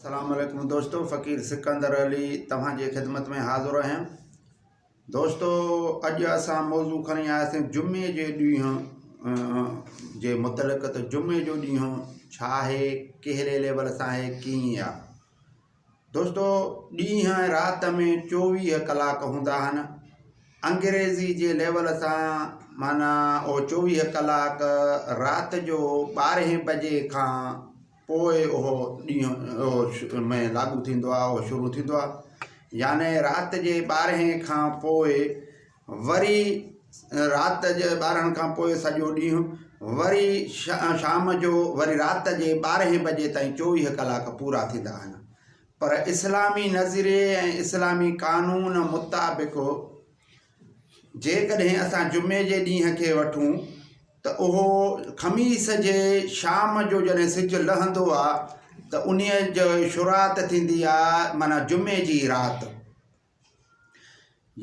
السلام عليڪم دوستو فقير سڪندر علي توهان جي خدمت ۾ حاضر آهيان دوستو اڄ اسان موضوع کڻي آياسين جمعي جي ڏينهن جي متعلق ته جمعي جو ڏينهن ڇا آهي ڪهڙي ليول سان آهي ڪيئن آهي دوستو ڏينهن ۽ رات ۾ 24 ڪلاڪ هوندا آهن انگريزي جي ليول سان معنيٰ اهو 24 ڪلاڪ رات جو ٻارهين بجي کان پوء اهو ڏينهن اهو ۾ لاڳو ٿيندو آهي اهو شروع ٿيندو آهي يعني رات جي ٻارهين کان پوء وري رات جي ٻارهن کان پوء سڄو ڏينهن وري شام جو وري رات جي ٻارهين بجي تائين 24 ڪلاڪ پورا ٿيندا آهن پر اسلامي نظريي ۽ اسلامي قانون مطابق جيڪڏهن اسان جمعي جي ڏينهن کي وٺون ته اهو خميس جي شام جو جڏهن سج لهندو آ ته انهيء جو شروعات ٿيندي آ معنيٰ جمعي جي رات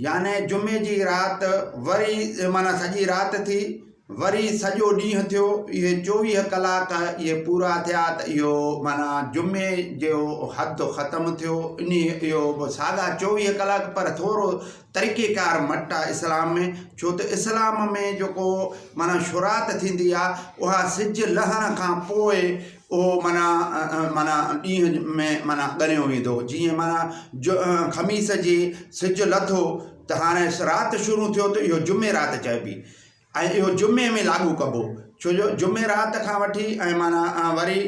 يعني جمعي جي رات وري معنيٰ سڄي رات ٿي وري سڄو ڏينهن ٿيو اهي 24 ڪلاڪ اهي پورا ٿيا ته اهو معنيٰ جمعي جو حد ختم ٿيو انهي اهو به ساڳا 24 ڪلاڪ پر ٿورو طريقيڪار مٽ آ اسلام ۾ ڇو ته اسلام ۾ جيڪو معنيٰ شروعات ٿيندي آ اها سج لهڻ کان پوء اهو معنيٰ معنيٰ ڏينهن ۾ معنيٰ ڳڻيو ويندو جيئن معنيٰ جو خميس جي سج لٿو ته هاڻي رات شروع ٿيو ته اهو جمعي رات چئبي ۽ اهو جمعي ۾ لاڳو ڪبو ڇو جو جمعي رات کان وٺي ۽ معنيٰ وري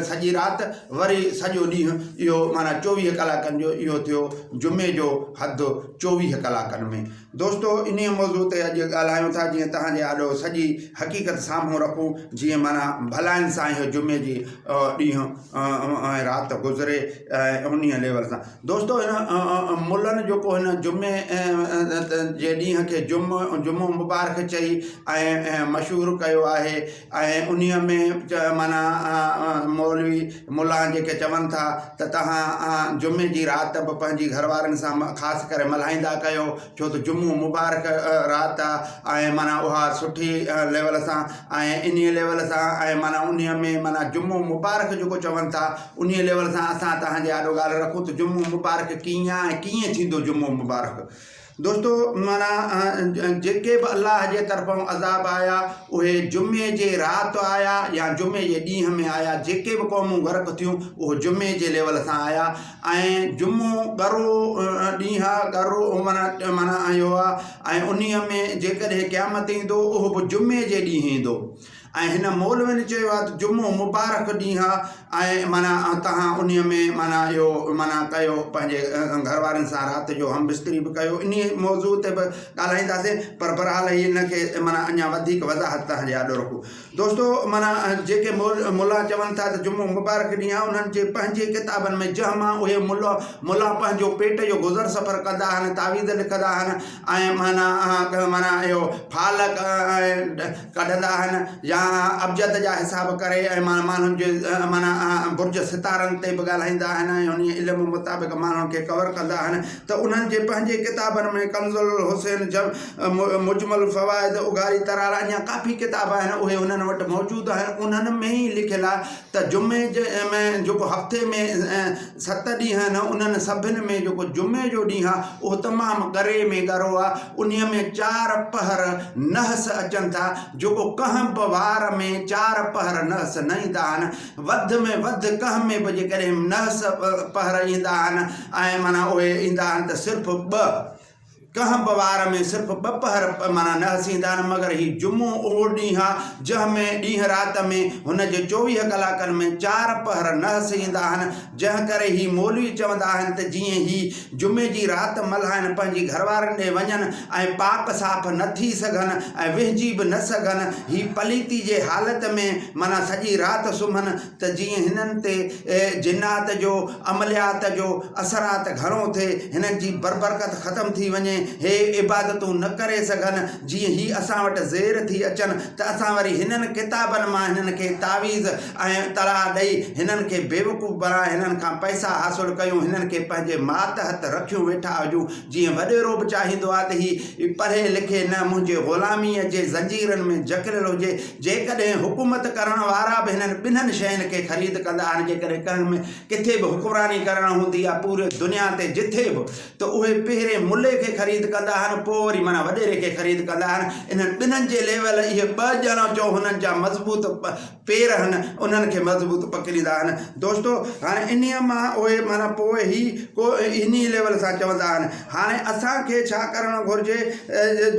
سڄي رات وري سڄو ڏينهن اهو معنيٰ 24 ڪلاڪن جو اهو ٿيو جمعي جو حد 24 ڪلاڪن ۾ دوستو انهي موضوع تي اڄ ڳالهايون ٿا جيئن توهان جي آڏو سڄي حقيقت سامهون رکون جيئن معنيٰ ڀلائين سان اهو جمعي جي ڏينهن ۽ رات گذري ۽ انهي ليول سان دوستو هن ملن جيڪو هن جمعي جي ڏينهن کي جمعو جمعو مبارڪ چئي ۽ مشهور ڪيو آهي ۽ انهي ۾ معنيٰ مولوي ملان جيڪي چون ٿا ته توهان جمعي جي رات به پنهنجي گهر وارن سان خاص ڪري ملهائيندا ڪيو ڇو ته جمعو مبارڪ رات آهي ۽ معنيٰ اها سٺي ليول سان ۽ انهي ليول سان ۽ معنيٰ انهي ۾ معنيٰ جمعو مبارڪ جيڪو چون ٿا انهيء ليول سان اسان توهان جي آڏو ڳالهه رکون ته جمعو مبارڪ ڪيئن آ ۽ ڪيئن ٿيندو جمعو مبارڪ. دوستو معنيٰ جيڪي به الله جي طرفان عذاب آيا اهي جمعي جي رات آيا يا جمعي جي ڏينهن ۾ آيا جيڪي به قومون غرق ٿيون اهو جمعي جي ليول سان آيا ۽ جمعو ڳرو ڏينهن آ ڳرو معنيٰ معنيٰ اهو آ ۽ انهيء ۾ جيڪڏهن قيامت ايندو اهو به جمعي جي ڏينهن ايندو. ۽ هن مولوين چيو آهي ته جمعو مبارڪ ڏينهن آهي ۽ معنيٰ توهان انهيء ۾ معنيٰ اهو معنيٰ ڪيو پنهنجي گهر وارن سان رات جو هم بستري به ڪيو انهيء موضوع تي به ڳالهائينداسين پر بهرحال هي ان کي معنيٰ اڃا وڌيڪ وضاحت توهان جي آڏو رکون دوستو معنيٰ جيڪي ملا چون ٿا ته جمعو مبارڪ ڏينهن آهي انهن جي پنهنجي ڪتابن ۾ جنهن مان اهي ملا ملا پنهنجو پيٽ جو گذر سفر ڪندا آهن تعويذ لکندا آهن ۽ معنيٰ معنيٰ اهو فال ڪڍندا آهن يا ابجد جا حساب ڪري ۽ ماڻهن جي معنيٰ برج ستارن تي به ڳالهائيندا آهن ۽ انهي علم مطابق ماڻهن کي ڪور ڪندا آهن ته انهن جي پنهنجي ڪتابن ۾ ڪنز الحسين مجمل الفوائد اگهاري ترار اڃا ڪافي ڪتاب آهن اهي انهن وٽ موجود آهن انهن ۾ ئي لکيل آهي ته جمعي جي ۾ جيڪو هفتي ۾ ست ڏينهن آهن انهن سڀن ۾ جيڪو جمعي جو ڏينهن آهي اهو تمام ڳري ۾ ڳرو آهي انهيء ۾ چار پهر نحس اچن ٿا جيڪو ڪنهن به وار ۾ چار پهر نحس نه ايندا آهن وڌ ۾ وڌ ڪنهن ۾ به جيڪڏهن نحس پهر ايندا آهن ۽ معنيٰ اهي ايندا آهن ته صرف ٻه ڪنهن به وار ۾ صرف ٻه پهر معنيٰ نحس ايندا آهن، مگر هي جمعو اهو ڏينهن آهي، جنهن ۾ ڏينهن رات ۾ هن جي 24 ڪلاڪن ۾ چار پهر نحس ايندا آهن، جنهن ڪري هي مولوي چوندا آهن ته جيئن هي جمعي جي رات ملهائن پنهنجي گهروارن ڏي وڃن ۽ پاڪ صاف نه ٿي سگهن ۽ وهنجي به نه سگهن، هي پليتي جي حالت ۾ معنيٰ سڄي رات سمهن ته جيئن هنن تي جنات جو عمليات جو اثرات گهڻو ٿئي، هنن جي بربرڪت ختم ٿي وڃي. ڪنداسين، هي عبادتون نه ڪري سگهن، جيئن هي اسان وٽ زير ٿي اچن ته اسان وري هنن ڪتابن مان هنن کي تعويذ ۽ تلاء ڏئي هنن کي بيوقوف بڻائي هنن کان پئسا حاصل ڪيون، هنن کي پنهنجي ماتحت رکيون ويٺا هجون، جيئن وڏيرو به چاهيندو آهي ته هي پڙهي لکي نه منهنجي غلاميء جي زنجيرن ۾ جڪڙيل هجي. جيڪڏهن حڪومت ڪرڻ وارا به هنن ٻنهن شين کي خريد ڪندا آهن، جيڪڏهن ڪنهن ۾ ڪٿي به حڪمراني ڪرڻ هوندي آهي پوري دنيا تي جٿي به ته اهي پهرين ملي کي خريد ڪندا آهن پوء وري معنيٰ وڏيري کي خريد ڪندا آهن. انهن ٻنهن جي ليول اهي ٻه ڄڻا چئو هنن جا مضبوط پير هن انهن کي مضبوط پڪڙيندا آهن. دوستو هاڻي انهيء مان اهي معنيٰ پوء هي ڪو انهي ليول سان چوندا آهن. هاڻي اسان کي ڇا ڪرڻ گهرجي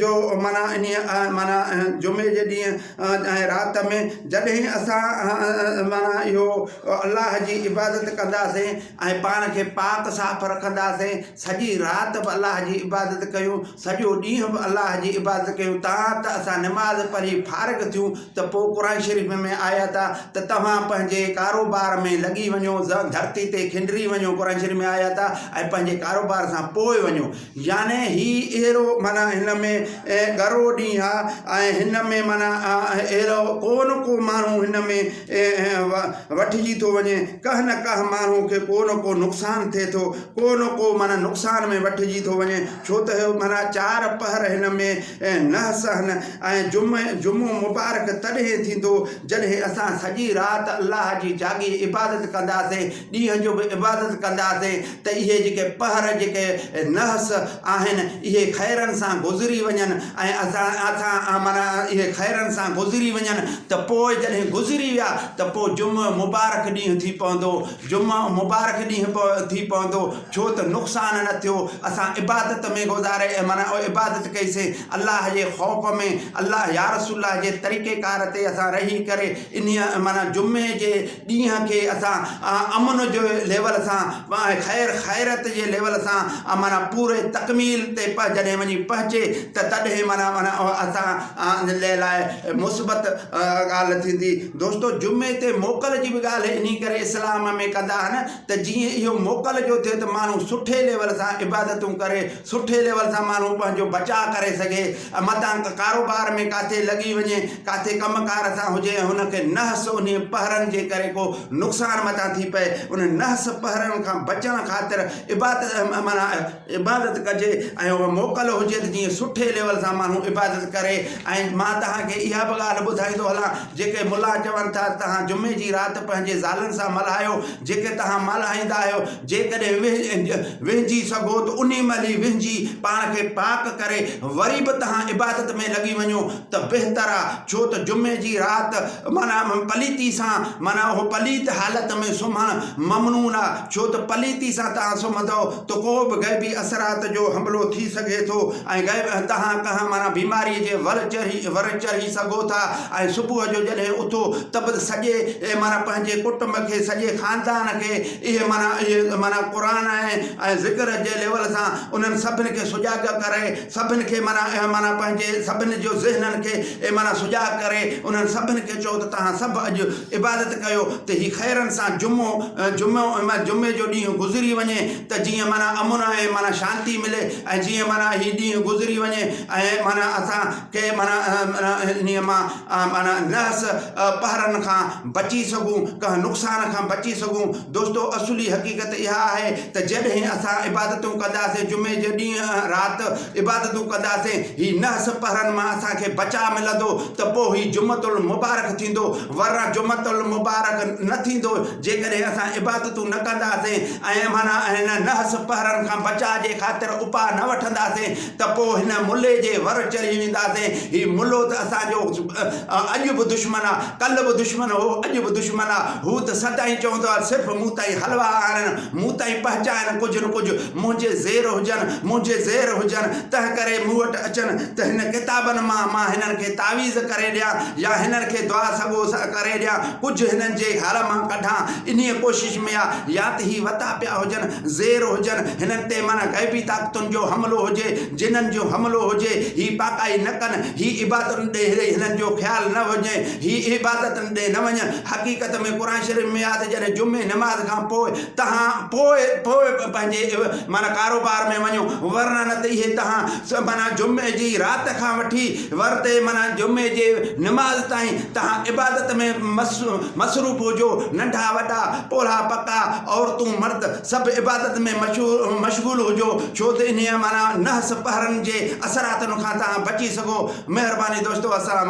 جو معنيٰ انهيء معنيٰ جمعي جي ڏينهن ۽ رات ۾ جڏهن اسان معنيٰ اهو الله جي عبادت ڪنداسين ۽ پاڻ کي پاڪ صاف رکنداسين، سڄي رات به الله جي عبادت ڪيون، سڄو ڏينهن به الله جي عبادت ڪيون تان ته اسان نماز پڙهي فارغ ٿيون ته پوء قرآن شريف ۾ آيت آ ته توهان پنهنجي ڪاروبار ۾ لڳي وڃو، ڌرتي تي کنڊري وڃو قرآن شريف ۾ آيت آ ۽ پنهنجي ڪاروبار سان پوء وڃو يعني هي اهڙو معنيٰ هن ۾ ڳرو ڏينهن آ ۽ هن ۾ معنيٰ اهڙو ڪو نه ڪو ماڻهو هن ۾ وٺجي ٿو وڃي ڪنهن نه ڪنهن ماڻهو کي ڪو نه ڪو نقصان ٿئي ٿو ڪو نه ڪو معنيٰ نقصان ۾ وٺجي ٿو وڃي ڇو ته اهو معنيٰ چار پهر هن ۾ نحس آهن ۽ جمعي جمعو مبارڪ تڏهن ٿيندو جڏهن اسان سڄي رات الله جي جاڳي عبادت ڪنداسين ڏينهن جو به عبادت ڪنداسين ته اهي جيڪي پهر جيڪي نحس آهن اهي خيرن سان گذري وڃن ۽ اسان اسان معنيٰ اهي خيرن سان گذري وڃن ته پوء جڏهن گذري ويا ته پوء جمعو مبارڪ ڏينهن ٿي پوندو جمعو مبارڪ ڏينهن ٿي پوندو ڇو ته نقصان نه ٿيو اسان عبادت ۾ گذاري معنيٰ عبادت ڪئي سين الله جي خوف ۾ الله يا رسول الله جي طريقي ڪار تي اسان رهي ڪري انهيء معنيٰ جمعي جي ڏينهن کي اسان امن جي ليول سان ۽ خير خيرت جي ليول سان معنيٰ پوري تڪميل تي جڏهن وڃي پهچي ته تڏهن معنيٰ اسان لاء مثبت ڳالهه ٿيندي. دوستو جمعي تي موڪل جي به ڳالهه انهي ڪري اسلام ۾ ڪندا آهن ته جيئن اهو موڪل جو ٿئي ته ماڻهو سٺي ليول سان عبادتون ڪري سٺي ليول سان ماڻهو پنهنجو بچاء ڪري سگهي ۽ متان ڪاروبار ۾ ڪاٿي لڳي وڃي ڪاٿي ڪم ڪار سان هجي ۽ هن کي نحس انهي پهرن جي ڪري ڪو نقصان متان ٿي پئي ان نحس پهرن کان بچڻ خاطر عبادت معنيٰ عبادت ڪجي ۽ اها موڪل هجي ته جيئن سٺي ليول سان ماڻهو عبادت ڪري ۽ مان توهان کي اها به ڳالهه ٻڌائيندو هلان جيڪي ملا چون ٿا ته توهان جمعي جي رات پنهنجي زالن سان ملهايو جيڪي توهان ملهائيندا آهيو جيڪڏهن وهنجي سگهو ته انهي مهل ئي وهنجي پاڻ کي پاڪ ڪري وري به توهان عبادت ۾ لڳي وڃو ته بهتر آ ڇو ته جمعي جي رات معنيٰ پليتي سان معنيٰ اهو پليت حالت ۾ سمهڻ ممنون آ ڇو ته پليتي سان توهان سمهندؤ ته ڪو به غيبي اثرات جو حملو ٿي سگهي ٿو ۽ غيب توهان ڪنهن معنيٰ بيماري جي ور چڙهي ور چڙهي سگهو ٿا ۽ صبح جو جڏهن اٿو ته به سڄي معنيٰ پنهنجي ڪٽنب کي سڄي خاندان کي اهي معنيٰ اهي معنيٰ قرآن ۽ ذڪر جي ليول سان انهن سڀن کي سجاڳ ڪري سڀن کي معنيٰ معنيٰ پنهنجي سڀن جو ذهنن کي معنيٰ سجاڳ ڪري انهن سڀن کي چئو ته توهان سڀ اڄ عبادت ڪيو ته هي خيرن سان جمعو جمعو جمعي جو ڏينهن گذري وڃي ته جيئن معنيٰ امن ۽ معنيٰ شانتي ملي ۽ جيئن معنيٰ هي ڏينهن گذري وڃي ۽ معنيٰ اسان کي معنيٰ انهيء مان معنيٰ نحس پهرن کان بچي سگهون ڪنهن نقصان کان بچي سگهون دوستو اصلي حقيقت اها آهي ته جڏهن اسان عبادتون ڪنداسين جمعي جي ڏينهن رات عبادتون ڪنداسين هي نحس پهرن مان اسان کي بچاء ملندو ته پوء هي جمعة المبارڪ ٿيندو ورنه جمعة المبارڪ نه ٿيندو جيڪڏهن اسان عبادتون نه ڪنداسين ۽ معنيٰ هن نحس پهرن کان بچاء جي خاطر اپاء نه وٺنداسين ته پوء هن ملي جي ور چڙهي وينداسين. هي ملو ته اسان جو اڄ به دشمن آ، ڪلهه به دشمن هو، اڄ به دشمن آ. هو ته سدائين چوندو آ، صرف مون تائين حلوا آڻن، مون تائين پهچائن ڪجهه نه ڪجهه، منهنجي زير هجن، منهنجي زير هجن، تنهن ڪري مون وٽ اچن ته هن ڪتابن مان مان هنن کي تعويذ ڪري ڏيان يا هنن کي دعا سڳو ڪري ڏيان، ڪجهه هنن جي گهر مان ڪڍان، انهيء ڪوشش ۾ آ. يا ته هي وتا پيا هجن، زير هجن، هنن تي معنيٰ غيبي طاقتن جو حملو هجي، جنن جو حملو هجي، هي پاڪائي نه ڪن، هي عبادتن ڏي هنن جو خيال نه وڃي، هي عبادتن ڏي نه وڃن، حقيقت ۾ قرآن شريف ۾ آهي ته جڏهن جمعي نماز کان پوء تهان پوء پوء پنهنجي معنيٰ ڪاروبار ۾ وڃو، ورنه. ورنه نه ته اهي توهان معنيٰ جمعي جي رات کان وٺي ورتي معنيٰ جمعي جي نماز تائين توهان عبادت ۾ مصروف هجو، ننڍا وڏا، پوڙها پڪا، عورتون مرد سڀ عبادت ۾ مشغول هجو، ڇو ته انهيء معنيٰ نحس پهرن جي اثراتن کان توهان بچي سگهو. مهرباني دوستو السلام.